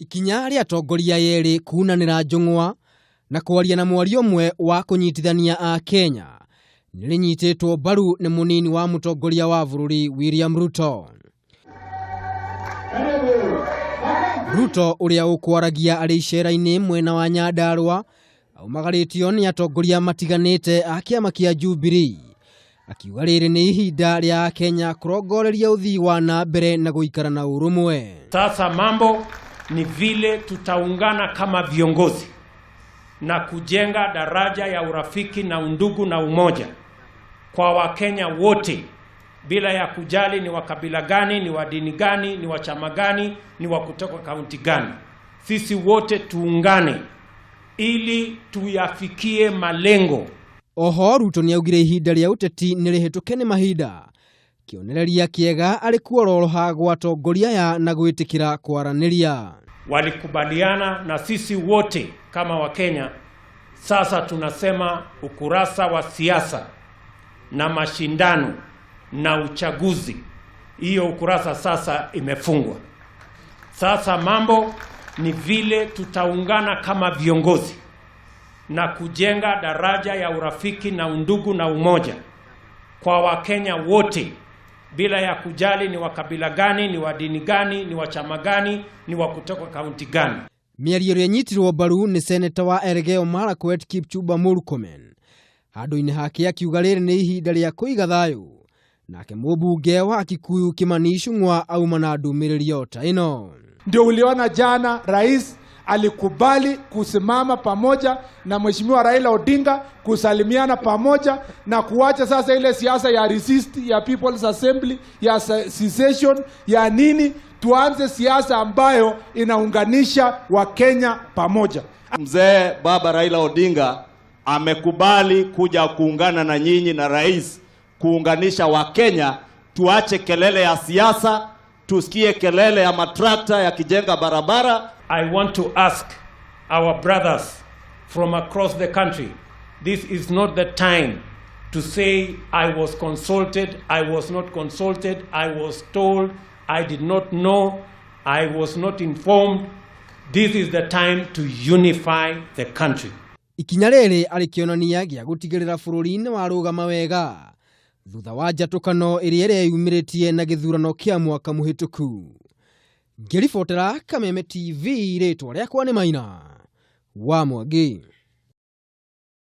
Ikinya rĩa atongoria erĩ kunanĩra njũng'wa na kwaria na mwario ũmwe wa kũnyitithania a Kenya nĩ rĩnyitĩtwo mbaru nĩ mũnini wa mũtongoria wa bũrũri William Ruto. Ruto ũrĩa ũkwaragia arĩ icera-inĩ mwena wa Nyandarua aumagarĩtio nĩ atongoria matiganĩte a kĩama kĩa Jubilee akiuga rĩrĩ nĩ ihinda rĩa Kenya kũrongoreria ũthii wa na mbere na gũikara na ũrũmwe. Sasa mambo ni vile tutaungana kama viongozi na kujenga daraja ya urafiki na undugu na umoja kwa Wakenya wote bila ya kujali ni wa kabila gani, ni wa dini gani, ni wa chama gani, ni wa kutoka kaunti gani. Sisi wote tuungane ili tuyafikie malengo. Oho Ruto nĩ augire ihinda rĩa ũteti nĩ rĩhĩtũke nĩ mahinda kĩonereria kĩega arĩ kuororoha gwa atongoria aya na gwĩtĩkĩra kwaranĩria. Walikubaliana na sisi wote kama Wakenya. Sasa tunasema ukurasa wa siasa na mashindano na uchaguzi, hiyo ukurasa sasa imefungwa. Sasa mambo ni vile tutaungana kama viongozi na kujenga daraja ya urafiki na undugu na umoja kwa Wakenya wote bila ya kujali ni wa kabila gani, ni wa dini gani, ni wa chama gani, ni wa kutoka kaunti gani. Mĩario ĩrĩa ĩnyitirwo mbaru nĩ seneta wa Elgeyo Marakwet Kipchumba Murkomen handũ-inĩ hake akiuga rĩrĩ nĩ ihinda rĩa kũiga thayũ nake mũmbunge wa Kikuyu Kimani Ichung'wa auma na ndũmĩrĩri o ta ĩno. Ndio uliona jana rais alikubali kusimama pamoja na Mheshimiwa Raila Odinga, kusalimiana pamoja na kuacha sasa ile siasa ya resist, ya People's Assembly, ya secession, ya nini. Tuanze siasa ambayo inaunganisha Wakenya pamoja. Mzee Baba Raila Odinga amekubali kuja kuungana na nyinyi na rais kuunganisha Wakenya. Tuache kelele ya siasa, tusikie kelele ya matrakta yakijenga barabara. I want to ask our brothers from across the country, this is not the time to say I was consulted, I was not consulted, I was told, I did not know, I was not informed. This is the time to unify the country. Ikinya rĩrĩ arĩ kĩonania gĩa gũtigĩrĩra bũrũri nĩ warũgama wega thutha wa njatũkano ĩrĩa ĩreyumĩrĩtie na gĩthurano kĩa mwaka mũhĩtũku. Ngĩribotera Kameme TV, rĩtwa rĩakwa nĩ Maina wa Mwangi.